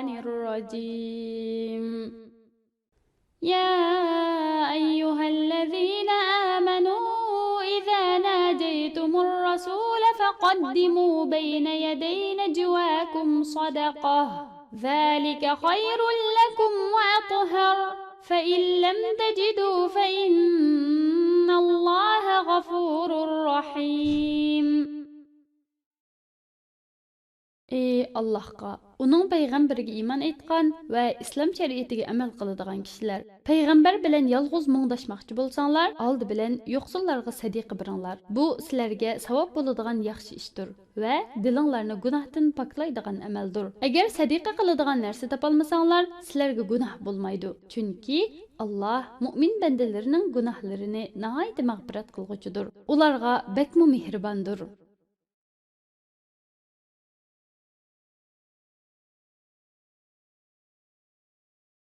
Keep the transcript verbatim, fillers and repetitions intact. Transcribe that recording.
الرجيم. يا أيها الذين آمنوا إذا ناجيتم الرسول فقدموا بين يدي نجواكم صدقة، ذلك خير لكم وأطهر، فإن لم تجدوا فإن الله غفور رحيم. ئى ئاللاھقا، ئۇنىڭ پەيغەمبىرىگە ئىمان ئېيتقان ۋە ئىسلام شەرىئىتىگە ئەمەل قىلىدىغان كىشىلەر، پەيغەمبەر بىلەن يالغۇز مۇڭداشماقچى بولساڭلار، ئالدى بىلەن يوقسۇللارغا سەدىقە بېرىڭلار. بۇ سىلەرگە ساۋاب بولىدىغان ياخشى ئىشتۇر ۋە دىلىڭلارنى گۇناھتىن پاكلايدىغان ئەمەلدۇر. ئەگەر سەدىقە قىلىدىغان نەرسە تاپالمىساڭلار، سىلەرگە گۇناھ بولمايدۇ. چۈنكى ئاللاھ مۇئمىن بەندىلىرىنىڭ گۇناھلىرىنى ناھايىتى مەغپىرەت قىلغۇچىدۇر. ئۇلارغا بەكمۇ مېھرىباندۇر.